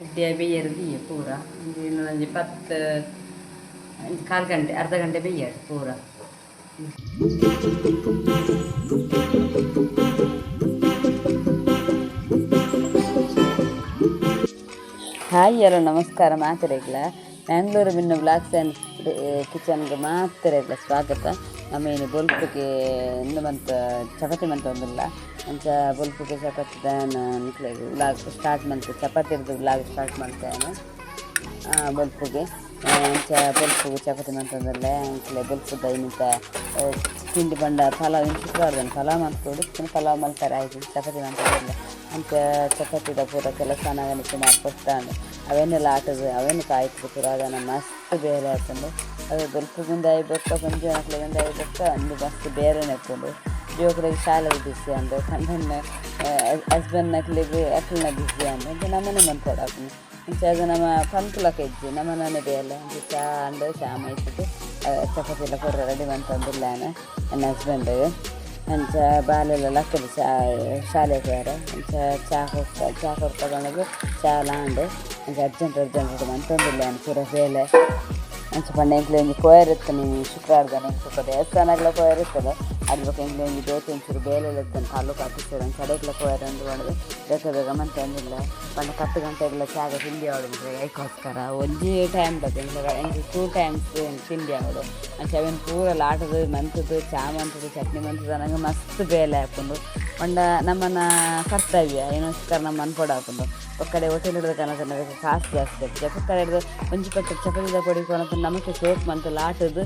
ಎಡ್ಡೆ ಬೇಯರ್ ದೀಯ ಪೂರ. ಒಂಜಿ ಒಂಜಿ 10, ಒಂಜಿ ಕಾಲು ಗಂಟೆ, ಅರ್ಧ ಗಂಟೆ ಬೇಯರ್ ಪೂರ. ಹಾಯ್ ಹಲೋ ನಮಸ್ಕಾರ ಮಾತರೆಗ್ಲ, ಮ್ಯಾಂಗ್ಳೂರು ಮಿನ್ನ ಬ್ಲಾಗ್ಸ್ ಆ್ಯಂಡ್ ಕಿಚನ್ಗೆ ಮಾತರೆಗ್ಲ ಸ್ವಾಗತ. ನಮ್ಮ ಇನಿ ಬೊಲ್ಪುಗೆ ಇಂದು ಮಂತ ಚಪಾತಿ ಮಂತ ಒಂದುಲ್ಲ. ಅಂಚ ಬೊಲ್ಪುಗೆ ಚಪಾತಿ ನಿಕ್ಲೆಗ್ ವ್ಲಾಗ್ ಸ್ಟಾರ್ಟ್ ಮಂತ್, ಚಪಾತಿರ್ದು ವ್ಲಾಗ್ ಸ್ಟಾರ್ಟ್ ಮಾಡ್ತೇನೆ ಬೊಲ್ಪುಗೆ. ಅಂಚ ಬೊಲ್ಪುಗೆ ಚಪಾತಿ ಮಂತೊಂದುಲ್ಲೆ. ಅಂಕ್ಲೆ ಬೊಲ್ಪುದ ಇನ್ನಿತ ತಿಂಡಿ ಪಂಡ ಪಲಾವ್. ಇನ್ನು ಶುಕ್ರವಾರದಾನಿ ಪಲಾವ್ ಮಲ್ಪೊಡು, ಪಲಾವ್ ಮಲ್ಪೆರೆ ಆಯ್ತು, ಚಪಾತಿ ಮಂತೊಂದುಲ್ಲೆ. ಅಂಚ ಚಪಾತಿದ ಪೂರ ಕೆಲಸ ಆನಗ ಸುಮಾರು ಪೊರ್ತಾಂಡ್. ಅವೆನ್ನೆಲ್ಲ ಆಟದ ಅವೆನ್ ಕಾಯ್ತುದು ಪೂರ ಅದನ್ನ ಮಸ್ತ್ ಬೇಲೆ ಆಪುಂಡು. ಅವೆ ಬೊಲ್ಪುಗುಂದಾಯಿ ಬೊಕ್ಕ ಪೊಂಜೋನಕ್ಲೆಗ್ ಬೊಕ್ಕ ಒಂದು ಮಸ್ತ್ ಬೇಲೆನೆ ಉಪ್ಪುಂಡು. ಜೋಕುಲೆಗ್ ಶಾಲೆಗ್ ಬಿಸಿ ಆಂಡ್, ಕಂಡನ್ನ ಹಸ್ಬೆಂಡ್ನಕ್ಲೆಗ್ ಅಕ್ಲೆನ ಬಿಸಿ ಆಂಡ್. ಅಂಚ ನಮನೆ ಮನ್ಪೊಡಾಪುಂಡು. ಅಂಚ ಅದು ನಮ ಪನ್ಪುಲಕ ಇಜ್ಜಿ, ನಮನನೆ ಬೇಲೆ. ಅಂಚ ಚಾ ಆಂಡ್, ಚಾ ಮೈತ್ದ್ ಚಪಾತಿ ಎಲ್ಲ ಪೂರ ರೆಡಿ ಮಂತೊಂದುಲ್ಲೆ ಯಾನ್ ಎನ್ನ ಹಸ್ಬೆಂಡ್. ಅಂಚ ಬಾಲೆಲ ಲಕ್ಕುದು ಶಾಲೆಗ್ ಪೋಯೆರ್. ಅಂಚ ಚಾ ಕೊರ್ತ, ಚಾ ಕೊರ್ತ ಪಂಡುದು ಚಾಲ ಆಂಡ್. ಅಂಚ ಅರ್ಜೆಂಟ್ ಅರ್ಜೆಂಟ್ ಮಂತೊಂದುಲ್ಲೆ ಯಾನ್ ಪೂರ ಬೇಲೆ. ಅಂಚ ಪಂಡ ಎಂಕ್ಲೆ ಒಂಜಿ ಪೋಯೆರ್ ಇತ್ತುಂಡು ಶುಕ್ರವಾರದಾನಿ. ಎಂಕ್ ದೇವಸ್ಥಾನಗ್ಲ ಪೋಯೆರ್ ಇತ್ತುಂಡು. ಅದ್ ಬೊಕ ಎಂಕ್ಲೆ ಒಂಜಿ ಬೇತೆ ಒಂಚೂರು ಬೇಲೆಲ ಇತ್ತುಂಡು ತಾಲೂಕು ಆಫೀಸರ್. ಅಂಚ ಅಡೆಗ್ಲ ಪೋಯೆರ್ ಅಂದ್ ಪಂಡುದು ಬೇಗ ಬೇಗ ಮಂತೊಂದುಲ್ಲೆ. ಪಂಡ 10 ಗಂಟೆಗ್ಲ ಚಾಗ ತಿಂಡಿ ಆವೊಡು ಐಕೋಸ್ಕರ. ಒಂಜಿ ಟೈಮ್ ಬತ್ತೆ ಎಂಕ್ಲೆ, ಎಂಕ್ 2 ಟೈಮ್ಸ್ ತಿಂಡಿ ಆವೊಡು. ಅಂಚ ಅವೆನ್ ಪೂರ ಲಾಟುದು ಮಂತುದು, ಚಾ ಮಂತುದು, ಚಟ್ನಿ ಮಂತುದು ಅನಗ ಮಸ್ತ್ ಬೇಲೆ ಆಪುಂಡು. ಪಂಡ ನಮ್ಮನ ಕರ್ತವ್ಯ ಐನೋಸ್ಕರ ನಮ ಮನ್ಪೊಡಾಪುಂಡು. ಬೊಕ್ಕಡೆ ಹೋಟೆಲ್ ಹಿಡ್ದು ಕನತನ ಕಾಸು ಜಾಸ್ತಿ ಆಪುಜಿ. ಬೊಕ್ಕಡೆ ಹಿಡ್ದು ಒಂಜಿ ಪಟ್ಟ ಚಪಾತಿದ ಪೊಡಿ ಕೊನತು ನಮಕ್ ಸೋಕು ಮಂತ್ ಲಾಟುದು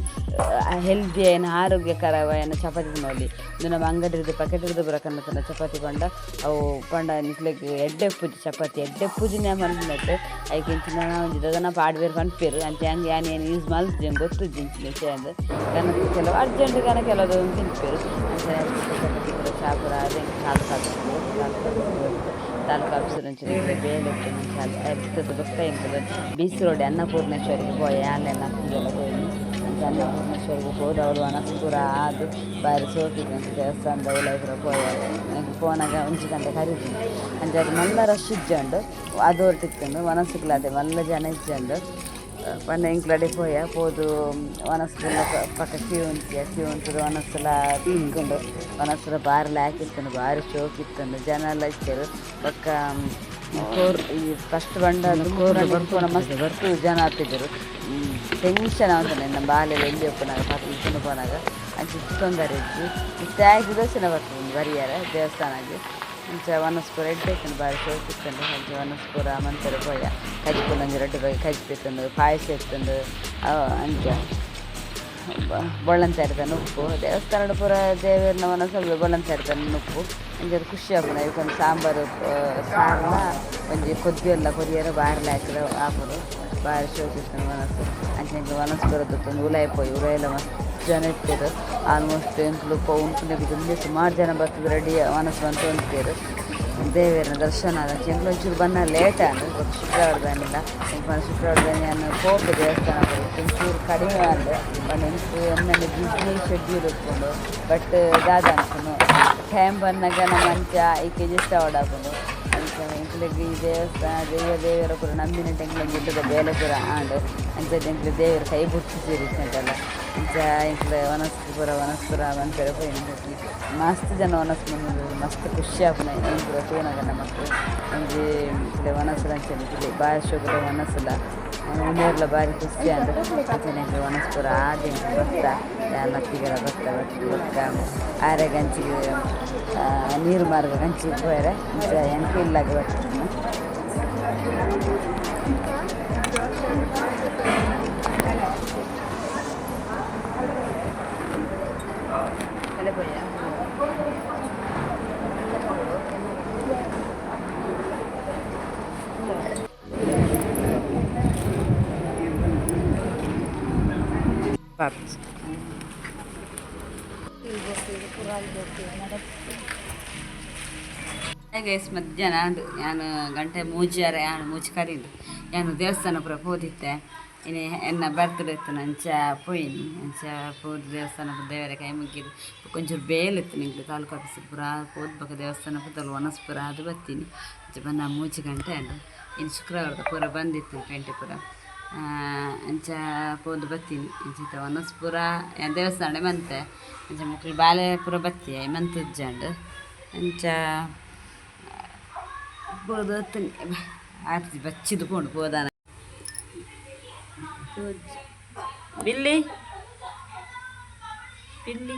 ಹೆಲ್ದಿ ಆಯಿನ ಆರೋಗ್ಯಕರವಾಯಿನ ಚಪಾತಿ ತಿನ್ನೊಲಿ. ಇಂದು ನಮ್ಮ ಅಂಗಡಿ ಹಿಡ್ದು ಪ್ಯಾಕೆಟ್ ಹಿಡ್ದು ಪೂರ ಕನತನ ಚಪಾತಿ ಪಂಡ ಅವು ಪಂಡ ನಿಕ್ಲೆಗ್ ಎಡ್ಡೆ ಉಪ್ಪುಜಿ. ಚಪಾತಿ ಎಡ್ಡೆ ಉಪ್ಪುಜಿನ ಪನ್ಪುನೆಟ್ ಐಕ್ ಇಂಚಿನ ಒಂಜಿ ದಾದನ ಪಾಡ್ವೆರ್ ಪನ್ಪೆರ್. ಅಂಚ ಯಾನ್ ಯಾನ್ ಏನ್ ಯೂಸ್ ಮಲ್ತ್ಜಿ, ಗೊತ್ತುಜ್ಜಿ ಇಂಚಿನ ವಿಷಯ ಅಂದ್. ಕನತ್ ಕೆಲವು ಅರ್ಜೆಂಟ್ ಕನ ಕೆಲವು ತಿನ್ಪೆರ್. ಅಂಚ ಚಪಾತಿ ಪೂರ ಚಾ ಪೂರ ಆದ್ ತಾಲೂಕು ತಾಲೂಕು ಆಫೀಸರ್ ಒಂಚೂರು ಬೇಲೆ ಇತ್ತು. ಇತ್ತದ ಬೊಕ್ಕ ಎಂಕುಲು ಬೀಚ್ ರೋಡ್ ಅನ್ನಪೂರ್ಣೇಶ್ವರಿಗೆ ಪೋಯೆ. ಯಾನ್ಲ ಅತ್ತಿಗೆಲ್ಲ ಪೋಯಿನಿ. ಅಂಚ ಅನ್ನಪೂರ್ಣೇಶ್ವರಿಗೆ ಪೋದು ಅವ್ಲು ವನಸ್ ಪೂರ ಆದ್ ಬಾರಿ ಸೋಕಿತ್ತು. ಅಂಚ ದೇವಸ್ಥಾನದ ಉಲಾಯಿ ಪೂರ ಪೋಯ. ಎಂಕ್ ಪೋನಗ 1 ಗಂಟೆ ಕರೀದಿಂಡು. ಅಂಚ ಅದು ಮಲ್ಲ ರಶ್ ಇಜ್ಜಂಡು, ಅದು ಒಟ್ಟಿತ್ತುಂಡು. ವನಸುಗ್ಲ ಅದೇ ಮಲ್ಲ ಜನ ಇಜ್ಜಂಡು. ಪಂಡ ಎಂಕ್ಲಡೆ ಪೋಯ, ಪೋದು ವನಸ್ ಪಕ್ಕ ಕ್ಯೂ ಉಂತಿಯ. ಕ್ಯೂ ಉಂತುದು ವನಸುಲ ತಿಕ್ಕೊಂಡು ವನಸುಲ ಬಾರಿ ಲಾಯ್ಕ್ ಇತ್ತುಂಡು, ಬಾರಿ ಶೋಕ್ ಇತ್ತುಂಡು. ಜನ ಎಲ್ಲ ಇತ್ತೆರ್. ಬೊಕ್ಕ ಕೋರ್ ಈ ಫಸ್ಟ್ ಬಂಡ ಕೋರ್ ಮಸ್ತ್ ಜನ ಆತಿದ್ದರು. ಟೆನ್ಷನ್ ಆವೊಂದುಂಡು ಎನ್ನ ಬಾಲೆಲು ಎಲ್ಲಿ ಉಪ್ಪುನಗ ಪತ್ತೊಂದು ಪೋನಗ. ಅಂಚ ಇತ್ತೆ ತೊಂದರೆ ಇಜ್ಜಿ. ಇತ್ತೆ ಆಯ್ತು ದರ್ಶನ ಬರ್ತದೆ ಬರಿಯರೆ ದೇವಸ್ಥಾನಗ್. ಅಂಚ ವನಸ್ ಪೂರ ಎಡ್ಡೆ ಇತ್ತುಂಡು, ಬಾರಿ ಶೋಕ್ ಇತ್ತುಂಡು. ಅಂಚ ವನಸ್ ಪೂರ ಮಂತೆರೆ ಪೋಯ. ಕಜಿಪು ಒಂಜಿ ರಡ್ಡ್ ಬಗೆ ಕಜಿಪು ಇತ್ತುಂಡು, ಪಾಯಸ ಇತ್ತುಂಡು. ಅಂಚ ಬೊಳ್ಳಂತೇರ್ದ ನುಪ್ಪು ದೇವಸ್ಥಾನಡ್ ಪೂರ ದೇವೆರ್ನ ವನಸ್ ಬೊಳ್ಳಂತೇರ್ದ ನುಪ್ಪು. ಅಂಚ ಖುಷಿ ಆಪುಂಡು. ಐಕೊಂದು ಸಾಂಬಾರು ಸಾರ್ಲ ಒಂಜಿ ಕೊದ್ದಿಯೆಲ್ಲ ಕೊರಿಯೆರೆ ಬಾರಿ ಲಾಯ್ಕದ ಆಪುಂಡು. ಬಾರಿ ಶೋಕು ಇತ್ತುಂಡು ವನಸ್. ಅಂಚ ಎಂಕ್ ವನಸ್ ಪೂರ ತುತ್ತೊಂದು ಉಲಾಯಿ ಪೋಯಿ. ಉಲಾಯಿಲ ಮಸ್ತ್ ಜನ ಇತ್ತೆರ್. ಆಲ್ಮೋಸ್ಟ್ ಎಂಕುಲು ಉನ್ಪುನೆಗ್ ದುಂಬೆ ಸುಮಾರು ಜನ ಬತ್ತುದು ರೆಡಿ ವನಸ್ ಮಂತೊಂದಿತ್ತೆರ್. ದೇವೆರ್ನ ದರ್ಶನ ಆದ್ ಎಂಕುಲು ಒಂಚೂರು ಬನ್ನ ಲೇಟ್ ಆಂಡ್. ಬೊಕ್ಕ ಶುಕ್ರವಾರದಾನಿಲ ಎಂಕ್ ಶುಕ್ರವಾರದಾನಿ ಯಾನ್ ಪೋಪೆ ದೇವಸ್ಥಾನ ಒಂಚೂರು ಕಡಿಮೆ ಆಂಡ್. ಪಂಡ ಎಂಕ್ ಎನ್ನನೆ ಬಿಸಿ ಶೆಡ್ಯೂಲ್ ಉಪ್ಪುಂಡು. ಬಟ್ ದಾದ ಅನ್ಪುನು, ಟೈಮ್ ಬನ್ನಗ ನಮ ಅಂಚ ಐಕ್ ಅಡ್ಜಸ್ಟ್ ಆವೊಡಾಪುಂಡು. ಅಂಚ ಎಂಕ್ಲೆಗ್ ಈ ದೇವಸ್ಥಾನ ದೈವ ದೇವರ ಪೂರ ನಂಬಿನೆಟ್ ಎಂಕ್ಲೆಗ್ ಗಿಡ್ಡದ ಬೇಲೆ ಪೂರ ಆಂಡ್. ಅಂಚ ಎಂಕ್ಲೆ ದೇವೆರ್ ಕೈ ಬುಡ್ತಿಜೆರ್ ಇತ್ತ್ಂಡಲ. ಅಂಚ ಎಂಕ್ಲೆ ವನಸ್ ಪೂರ ವನಸ್ ಪೂರ ಮನ್ಪೆರೆ ಪೋಯಿನಿ. ಮಸ್ತ್ ಜನ ವನಸ್ ಮಂತೊಂದು ಮಸ್ತ್ ಖುಷಿ ಆಪುನ ಐನ್ ಪೂರ ತೂನಗ ನಮಕ್. ಒಂಜಿ ಎಂಕ್ಲೆ ವನಸುಲ ಅಂಚನೆ ಬಾರಿ ಶೋಕುದ ವನಸುಲ ಉಂದೆರ್ಲ ಬಾರಿ ಖುಷಿ ಆಂಡ್. ಅಂಚನೆ ಎಂಕ್ಲೆ ವನಸ್ ಪೂರ ಆದ್ ಎಂಕ್ಲು ಬತ್ತ, ಯಾನ್ ಅತ್ತಿಗೆಲ ಬತ್ತ. ಬೊಕ್ಕ ಆರೆಗ್ ಅಂಚಿಗ್ ನೀರು ಮಾರ್ಗ ಅಂಚಿಗ್ ಪೋಯೆರೆ. ಅಂಚ ಎಂಕ್ ಇಲ್ಲಗ್ ಬತ್ತಿನಿ. ಗೈಸ್, ಮಧ್ಯಾಹ್ನ ಆಂಡ್. ಯಾನ್ ಗಂಟೆ ಮೂಜರೆ ಆಂಡ್, ಮೂಜಿ ಕರೀಂಡು. ಯಾನ್ ದೇವಸ್ಥಾನ ಪೂರ ಪೋದಿತ್ತೆ. ಇನಿ ಎನ್ನ ಬರ್ತ್ಡೇ ಇತ್ತುಂಡು, ಅಂಚ ಪೋಯಿನಿ. ಅಂಚ ಪೋದು ದೇವಸ್ಥಾನ ದೇವರ ಕೈ ಮುಗಿದು ಒಂಚೂರು ಬೇಲೆ ಇತ್ತು ನಿಂಗೆ ತಾಲೂಕು ಆಫೀಸ್ ಪೂರ ಪೋದು ಬೊಕ ದೇವಸ್ಥಾನ ಪೂರ ವನಸ್ ಪೂರ ಆದ್ ಬತ್ತೀನಿ. ಅಂಚ ಬನ್ನ 3 ಗಂಟೆ ಆಂಡ್. ಇನ್ನು ಶುಕ್ರವಾರದ ಪೂರ ಬಂದಿತ್ತು ಪೇಂಟೆ ಪೂರ. ಅಂಚ ಪೋದು ಬತ್ತೀನಿ. ಇಂಚಿತ ಒನಸ್ ಪೂರ ದೇವಸ್ಥಾನ ಮಂತೆ. ಅಂಚ ಮಕ್ಳು ಬಾಲೆ ಪೂರ ಬತ್ತಿ ಮಂತ್ ಉಜ್ಜಾಂಡ್. ಅಂಚ ಪೋದು ಬತ್ತೀನಿ. ಆರ್ತಿ ಬಚ್ಚಿದು ಪೋಂಡು ಪೋದಾನ. ಬಿಲ್ಲಿ ಬಿಲ್ಲಿ.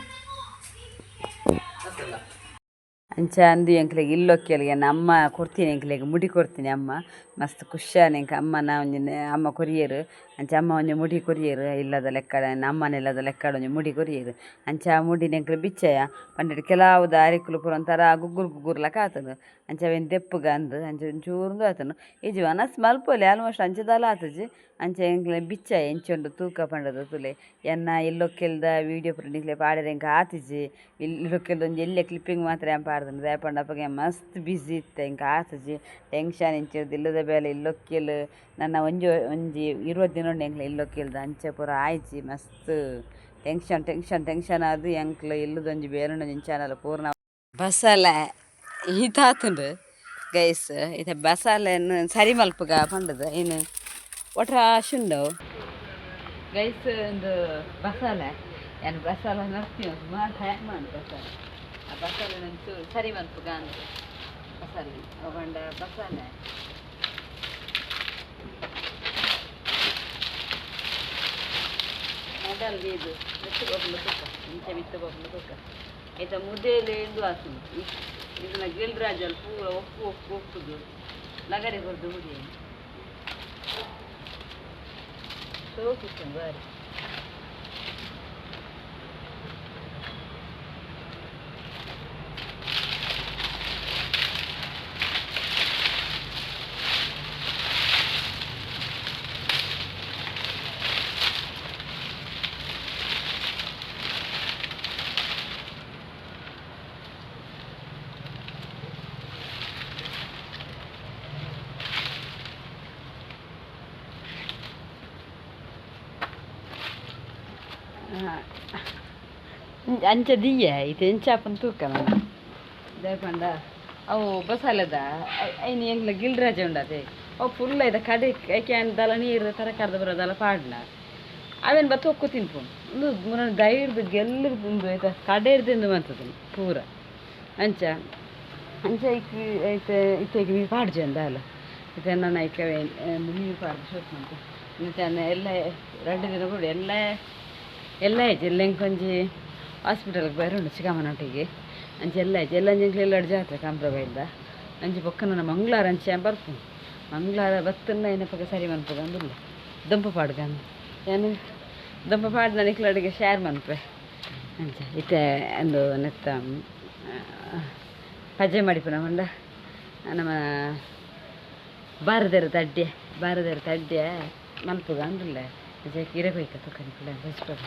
ಅಂಚ ಅಂದು ಎಂಕ್ಲೆಗ್ ಇಲ್ಲೊಕ್ಕೆಲ್ಗೆ ಅಮ್ಮ ಕೊಡ್ತೀನಿ, ಎಂಕ್ಲೆಗ್ ಮುಡಿ ಕೊಡ್ತೀನಿ ಅಮ್ಮ. ಮಸ್ತ್ ಖುಷಿಯಾನ ಎಂಕ್ ಅಮ್ಮನ ಒಂಜಿ ಅಮ್ಮ ಕೊರಿಯೆರ್. ಅಂಚ ಅಮ್ಮ ಒಂಜಿ ಮುಡಿ ಕೊರಿಯೆರ್ ಇಲ್ಲದ ಲೆಕ್ಕಡ, ಅಮ್ಮನ ಇಲ್ಲದ ಲೆಕ್ಕಡ ಒಂಜಿ ಮುಡಿ ಕೊರಿಯೆರ್. ಅಂಚ ಆ ಮುಡಿನ ಎಂಕ್ಲೆ ಬಿಚ್ಚಯ ಪಂಡೆಡ್ ಕೆಲವು ದಾರಿಕುಲು ಪೂರ ಒಂಥರ ಗುಗ್ಗುರು ಗುಗ್ಗುರು ಲೆಕ್ಕ ಆತುಂಡು. ಅಂಚ ಅವೆನ್ ದೆಪ್ಪುಗ ಅಂದ್ ಅಂಚ ಒಂಚೂರು ಆತುಂಡು. ಇಜ್ಜಿ ವನಸ್ ಮಲ್ಪೊಲಿ ಆಲ್ಮೋಸ್ಟ್ ಅಂಚ ದಾಲ ಆತುಜಿ. ಅಂಚ ಎಂಕ್ಲೆ ಬಿಚ್ಚಯ ಎಂಚ ಉಂಡು ತೂಕ ಪಂಡುದು ತೂಲೆ. ಎನ್ನ ಇಲ್ಲೊಕ್ಕೆಲ್ದ ವೀಡಿಯೋ ಪೂರ ನಿಕ್ಲೆ ಪಾಡೆರೆ ಎಂಕ್ ಆತಿಜಿ. ಇಲ್ಲೊಕ್ಕೆಲ್ದ ಒಂಜಿ ಎಲ್ಯ ಕ್ಲಿಪ್ಪಿಂಗ್ ಮಾತ್ರ ಯಾನ್ ಪಾಡ್ದೆನ್. ದಾಯೆ ಪಂಡ ಅಪಗ ಮಸ್ತ್ ಬಿಸಿ ಇತ್ತೆ, ಎಂಕ್ ಆತುಜಿ. ಟೆನ್ಷನ್ ಇಂಚಿರ್ದು ಇಲ್ಲದ ಬೇಲೆ ಇಲ್ಲೊಕ್ಕೆಲ್ ನನ ಒಂಜಿ ಒಂಜಿ 20 ದಿನ ಉಂಡು ಎಂಕ್ಲೆ ಇಲ್ಲೊಕ್ಕೆಲ್ದ. ಅಂಚ ಪೂರ ಆಯ್ಜಿ. ಮಸ್ತ್ ಟೆನ್ಷನ್ ಟೆನ್ಷನ್ ಟೆನ್ಷನ್ ಆದ್ ಎಂಕ್ಲೆ ಇಲ್ಲದೊಂಜಿ ಬೇಲೆ ಇಂಚಾನಲ ಪೂರ್ಣ. ಬಸಲೆ ಈತಾತುಂಡು ಗೈಸ್. ಇತ್ತೆ ಬಸಲೆನ್ ಸರಿ ಮಲ್ಪುಗ ಪಂಡುದು ಇನ್ ಒಟ್ರಾಶಿ ಉಂಡು ಗೈಸ್. ಒಂದು ಬಸಲೆ ಯಾನ್ ಬಸಲೆ ನಡ್ತೀನಿ ಸುಮಾರು ಟೈಮ್ ಉಂಡು. ಬಸಲೆ ಆ ಬಸಲೆ ಒಂಚೂರು ಸರಿ ಮಲ್ಪುಗ ಅಂದ್ ಬಸಲೆ ಅವು ಪಂಡ ಬಸಲೆ ಮಡಲ್ ದೀದ್ ಮಿತ್ತ್ ಪೋಪುಂಡು ತೂಕ, ಇಂಚ ಮಿತ್ತ್ ಪೋಪುಂಡು ತೂಕ. ಐತ ಮುದೇಲು ಇಂದು ಆತುಂಡು. ಇದನ್ನ ಗಿಲ್ರಾಜಲ್ ಪೂರ ಒಪ್ಪು ಒಪ್ಪು ಒಪ್ಪುದು ಲಗಡೆ ಕೊರ್ದು ಮುಡಿಯೆ ಸೋಕಿತ್ತು ಬಾರಿ. ಅಂಚ ದೀಯ ಇತ್ತೆ ಎಂಚ ಆಪುಂಡು ತೂಕ ನನ. ದಾಯೆ ಪಂಡ ಅವು ಬಸಲೆದ ಐನ್ ಎಂಕ್ಲ ಗಿಲ್ರಾಜ ಉಂಡತೆ ಅವು ಫುಲ್ ಐತ ಕಡೆ ಐಕೆ ಯಾನ್ ದಾಲ ನೀರು ತರಕಾರಿದ ಪೂರ ದಾಲ ಪಾಡ್ನ ಅವೆನ್ ಬತ್ತ್ ಒಕ್ಕು ತಿನ್ಪುಂಡು. ಉಂದು ಮುನ ದೈರ್ದ್ ಗೆಲ್ಲುರ್ದು ಉಂದು ಐತ ಕಡೆರ್ದು ಇಂದು ಮಂತುದು ಪೂರ. ಅಂಚ ಅಂಚ ಐಕ್ ಐತೆ ಇತ್ತೆ ಐಕ್ ನೀರು ಪಾಡ್ಜೆ ದಾಲ. ಇತ್ತೆ ನನ ಐಕ್ ನೀರು ಪಾಡ್ದ್ ಶೋಕ್ ಮಂತೆ. ಇತ್ತೆ ಎಲ್ಲ ರಡ್ಡ್ ದಿನ ಬೋಡು ಎಲ್ಲ ಎಲ್ಲ ಆಯ್ತು. ಎಲ್ಲ ಎಂಕೊಂಜಿ ಹಾಸ್ಪಿಟಲ್ಗೆ ಬರೋಣ ಚಿಕ್ಕಮ್ಮನೊಟ್ಟಿಗೆ. ಅಂಚ ಎಲ್ಲ ಆಯ್ತು. ಎಲ್ಲ ಅಂಚ ಎಲ್ಲ ಜಾತ್ರೆ ಕಾಂಬ್ರಬೈಲ್ದ ಅಂಚ ಬೊಕ್ಕ ನನ್ನ ಮಂಗಳವಾರ ಅಂಚ ಬರ್ಪುಂಡು. ಮಂಗಳವಾರ ಬತ್ತನ್ನ ಏನಪ್ಪಗ ಸರಿ ಮನ್ಪುಗ ಅಂದುಲ್ಲ ದೊಂಪ ಪಾಡ್ಗ ಅಂದು ಯಾನು ದೊಂಪ ಪಾಡ್ದ ನಿಕ್ಲಡಿಗೆ ಶೇರ್ ಮನ್ಪೆ. ಅಂಚ ಇತ್ತೆ ಅಂದು ನೆತ್ತ ಪಜೆ ಮಡಿಪುನ ಪಂಡ ನಮ್ಮ ಬಾರದೆರ ತಡ್ಡೆ ಬಾರದೆರ ತಡ್ಡೆ ಮನ್ಪುಗ ಅಂದುಲ್ಲ. ಅಂಚ ಇರೆ ಕೊಯ್ಕ ತುಕ್ಕ ನಿಕುಲೆ ಬಸ್ಪಗ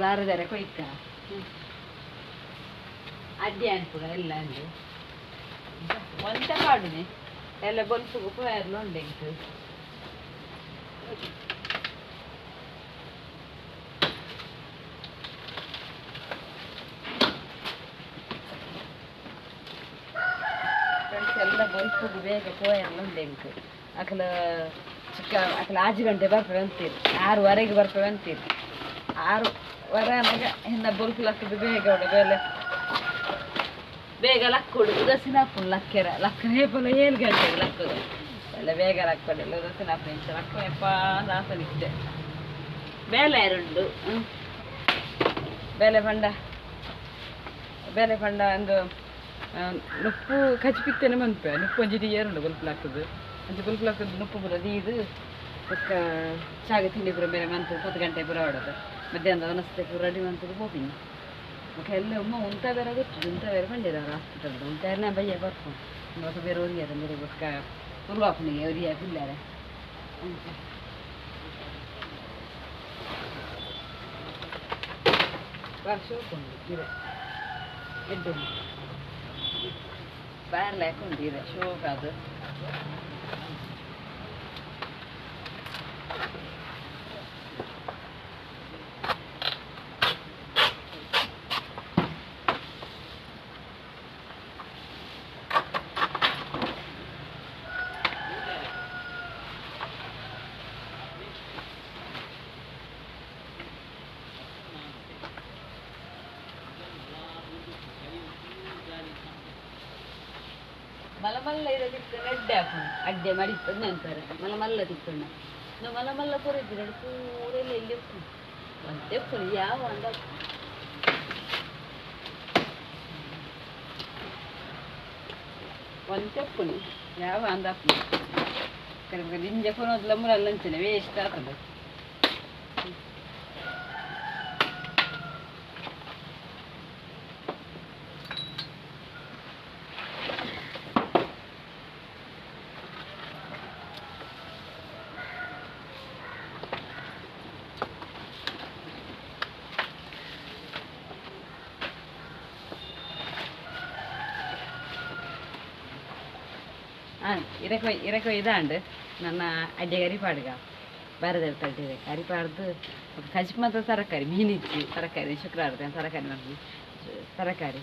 ಬಾರದೆರ ಕೊಯ್ಕ ಅಡ್ಡಿ ಅನ್ಪುಗ ಎಲ್ಲ ಅಂದು ಒಂತೆ ಪಾಡುನೆ ಎಲ್ಲ ಬೊಲ್ಪುಗು ಪೋಯರ್ಲ ಉಂಡು ಎಂಕ್. ಫ್ರೆಂಡ್ಸ್ ಎಲ್ಲ ಬೊಲ್ಪುಗು ಬೇಗ ಪೋಯರ್ಲ ಉಂಡು ಎಂಕ್. ಅಕಲ ಚಿಕ್ಕ ಅಕಲ 5 ಗಂಟೆ ಬರ್ಪೆ ಅಂತೀರಿ, 6:30ಗೆ ಬರ್ಪೆ ಅಂತೀರಿ. 6:15 ಅನಾಗ ಇನ್ನು ಬೊಲ್ಪು ಲಕ್ಕದು ಬೇಗ ಉಂಡು. ಬೇಲೆ ಬೇಗ ಲಕ್ಕೊಡು ಉದಾಸೀನ ಆಪುಂಡು. ಲಕ್ಕೆರ ಲಕ್ಕನೆ ಪೋಲ 7 ಗಂಟೆಗೆ ಲಕ್ಕದು ಎಲ್ಲ ಬೇಗ ಲಕ್ಕೊಡು ಎಲ್ಲ ಉದಾಸೀನ ಆಪುಂಡು. ಇಂಚ ಲಕ್ಕನೆಪ್ಪ ಆಸನಿತ್ತೆ ಬೇಲೆ ಉಂಡು. ಬೇಲೆ ಪಂಡ ಬೇಲೆ ಪಂಡ ಒಂದು ನುಪ್ಪು ಕಚ್ಪಿತ್ತೇನೆ ಮನ್ಪೆ. ನುಪ್ಪು ಒಂಜಿ ದೀಯರುಂಡು ಬೊಲ್ಪು ಲಕ್ಕದು. ಅಂಚ ಬೊಲ್ಪು ಲಕ್ಕದು ನುಪ್ಪು ಪೂರ ದೀದು ಬೊಕ್ಕ ಚಾಗ ತಿಂಡಿ ಪೂರ ಬೇರೆ ಮಂತು 10 ಗಂಟೆ ಪೂರ ಆಡೋದು. ಮಧ್ಯಾಹ್ನದ ವನಸ್ತೆ ಪೂರ ರೆಡಿ ಮಂತದ್ದು ಪೋಪಿನಿ. ಬೊಕ್ಕ ಎಲ್ಲ ಉಮ್ಮ ಉಂತ ಬೇರೆ ಗೊತ್ತು ಉಂತ ಬೇರೆ ಪಂಡಿರ ಹಾಸ್ಪಿಟಲ್ ಉಂತಾರನೇ ಬಯ್ಯ ಬರ್ಪುಂಡು. ಬೊಕ್ಕ ಬೇರೆ ಒರಿಯರ ಬೇರೆ ಬೊಕ್ಕ ಉರ್ವಾಪುನಿಗೆ ಒರಿಯ ಪಿಲ್ಲಾರೆ. ಅಂಚ ಶೋಕುಂಡು ಇರೆ ಎಡ್ಡೆ ಬಾರ್ಲೆ ಹಾಕೊಂಡು ಇರೆ ಶೋಕ್ ಅದು. ಮಲ್ಲ ಮಲ್ಲ ಇರ ತಿಕ್ಕುಂಡ ಅಡ್ಡೆ ಹಾಕೊಂಡು ಅಡ್ಡೆ ಮಡಿಪಂದು ಅಂತಾರೆ. ಮಲ್ಲ ಮಲ್ಲ ತಿಕ್ಕುಂಡ ನಾವು ಮಲ್ಲ ಮಲ್ಲ ಪೂರ ಇದ್ದರೆ ಪೂರ ಎಲ್ಲ ಎಲ್ಲಿ ಉಪ್ಪು ಒಂದೇ ಉಪ್ಪು ಯಾವ ಅಂದ. ಒಂತೆ ಉಪ್ಪುನಿ ಯಾವ ಅಂದ ಕರೆ ದಿಂಜ ಕೊನೋದ್ಲ ಮುರಲ್ಲ ಅಂಚನೆ ವೇಸ್ಟ್ ಆಗ್ತದೆ. ಇರಕ ಇರಕ ಇದಾಂಡು ನನ್ನ ಅಡ್ಡೆ ಅರಿಪಾಡ್ಗ ಬಾರದಲ್ಲಿ ತಡ್ಡಿದೆ ಅರಿಪಾಡ್ದು ಕಜಿಪ್ ಮಾತ್ರ ತರಕಾರಿ ಮೀನಿಚ್ಚಿ ತರಕಾರಿ ಶುಕ್ರವಾರ ತರಕಾರಿ ಮಾಡ್ತೀವಿ ತರಕಾರಿ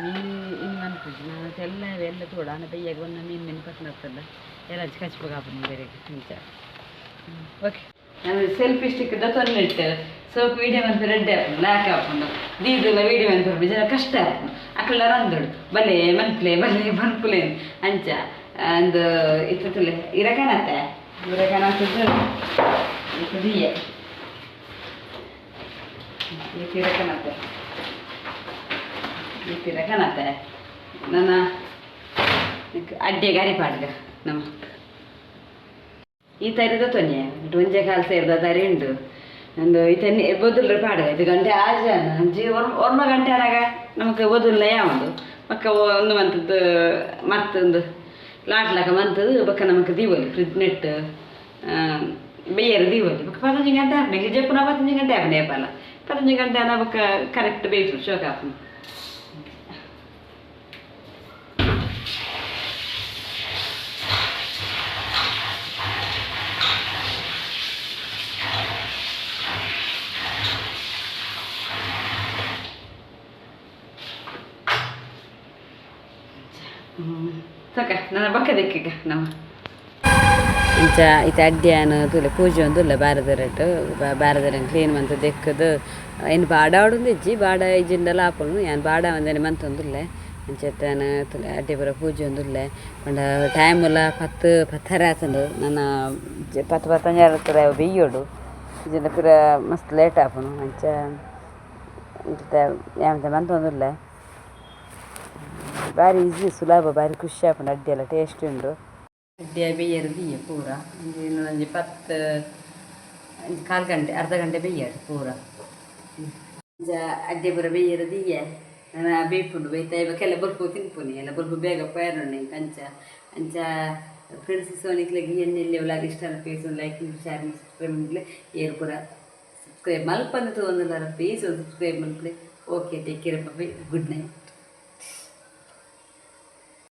ಮೀನು ಇನ್ನು ಮನ್ಪುಜಿ ನಾನು ಎಲ್ಲ ಎಲ್ಲ ತೋಡ ಅನ್ನ ಬೈಯಾಗ ಒಂದು ಮೀನು ಮೀನು ಪಟ್ಟಣ ಎಲ್ಲ ಕಚ್ಪು ಕಾಪುನ ಬೇರೆ ನಿಜ. ಓಕೆ ನಾನು ಸೆಲ್ಫಿ ಸ್ಟಿಕ್ ದೊತ್ತೊಂದು ಇಟ್ಟು ಸೋಪ್ ವೀಡಿಯೋ ಮನ್ಪು ರೆಡ್ಡಿ ಹಾಕೊಂಡು ಬ್ಲ್ಯಾಕ್ ಹಾಕೊಂಡು ದೀದೆಲ್ಲ ವೀಡಿಯೋ ಮನ್ಪು ಜನ ಕಷ್ಟ ಹಾಕೊಂಡು ಅಕ್ಕಳ ರಂದೋಡು ಬಲೆ ಮನ್ಪ್ಲೆ ಬಲೆ ಮನ್ಪುಲೆ ಅಂಚ ಅಂದು ಇತ್ತಲೆ ಇರಕನತ್ತೆ ಇರಕನತ್ತದ್ದು ಇತ್ತದಿಯೇ ಇರಕನತ್ತೆ ಇರಕನತ್ತೆ ನನ್ನ ಅಡ್ಡೆ ಗಾರಿ ಪಾಡ್ಗ ನಮ್ಮ ಈ ತರಿದ ತೊನ್ನೆ ಒಂಜೆ ಕಾಲು ಸೇರಿದ ತರಿ ಉಂಡು ಒಂದು ಈತನ್ನಿ ಬೊದುಲ್ರೆ ಪಾಡ್ಗ ಇದು ಗಂಟೆ ಆಜಾನ ಅಂಜಿ ಒರ್ಮ ಗಂಟೆ ಆನಾಗ ನಮಕ್ ಬೊದುಲ್ಲ ಯಾವುಂಡು ಬೊಕ್ಕ ಒಂದು ಮಂತದ್ದು ಮತ್ತೊಂದು ಲಾಟ್ಲಕ ಮಂತದ್ದು ಬೊಕ್ಕ ನಮಕ್ ದೀವೊಲಿ ಫ್ರಿಜ್ ನೆಟ್ ಬೇಯರ್ ದೀವೊಲಿ ಬೊಕ್ಕ 15 ಗಂಟೆ ಆಪುಂಡು ಜಪ್ಪುನ 15 ಗಂಟೆ ಆಪುಂಡು ಏಪಲ 15 ಗಂಟೆ ಆನ ಬೊಕ್ಕ ಕರೆಕ್ಟ್ ಬೇಯ್ಪುಂಡು ಶೋಕ್ ಆಪುಂಡು. ಸಕ ನನ್ನ ಬಕ್ಕ ದಿಕ್ಕೀಗ ನಮ್ಮ ಇಂಚ ಇತ್ತೆ ಅಡ್ಡ್ಯಾನ ತೂಲೆ ಪೂಜೆ ಒಂದುಲ್ಲ ಬಾರದರಟ್ ಬಾರದರನ್ ಕ್ಲೀನ್ ಮಂತ್ ದೆಕ್ಕದು ಏನು ಬಾಡ ಆಡೊಂದು ಇಜ್ಜಿ ಬಾಡ ಇಜ್ಜಿಂಡಲ ಆಪುಂಡು ಯಾನ್ ಬಾಡ ಒಂದೇನೆ ಮಂತೊಂದುಲ್ಲೆ ಅಂಚೆತ್ತಾನ ತೂಲೆ ಅಡ್ಡೆ ಪೂರ ಪೂಜೆ ಒಂದುಲ್ಲೆ ಪಂಡ ಟೈಮುಲ 10 10:30 ಆತುಂಡು ನನ್ನ 10 10:15 ಬೆಯ್ಯೋಡು ಇಜ್ಜಿಂಡ ಪೂರ ಮಸ್ತ್ ಲೇಟ್ ಆಪುಂಡು ಅಂಚ ಇತ್ತೆ ಯಾವಂತೆ ಮಂತೊಂದುಲ್ಲೆ. ಬಾರಿ ಈಸಿ ಸುಲಭ ಬಾರಿ ಖುಷಿ ಆಪುಂಡು ಅಡ್ಡೆ ಎಲ್ಲ ಟೇಸ್ಟ್ ಉಂಡು. ಅಡ್ಡೆ ಬೇಯರ್ ದೀಯ ಪೂರ ಒಂಜಿ ಒಂಜಿ 10 ಕಾಲು ಗಂಟೆ ಅರ್ಧ ಗಂಟೆ ಬೇಯರ್ ಪೂರ ಅಡ್ಡೆ ಪೂರ ಬೇಯರ್ ದೀಯ ನಾನು ಬೇಯ್ಪುಂಡು ಬೇಯ್ತಾ ಇವಾಗ ಬೊಲ್ಪು ತಿನ್ಪುನಿ ಎಲ್ಲ ಬೊಲ್ಪು ಬೇಗ ಪೇರುಂಡು ಇಂಕ ಅಂಚ ಅಂಚ ಫ್ರೆಂಡ್ಸ್ ಸೋನಿಕ್ಲೆಗ್ ಎಣ್ಣೆಲ್ಲಿ ವ್ಲಾಗ್ ಇಷ್ಟ ಪ್ಲೀಸ್ ಲೈಕ್ ಶೇರ್ ಸಬ್ಸ್ಕ್ರೈಬ್ ಮಲ್ಪುಲೆ ಏರ್ ಪೂರ ಸಬ್ಸ್ಕ್ರೈಬ್ ಮಲ್ಪಂದು ತೂವೊಂದುಲ್ಲಾರ ಪ್ಲೀಸ್ ಸಬ್ಸ್ಕ್ರೈಬ್ ಮಲ್ಪುಲೆ. Okay, take care, bye, good night.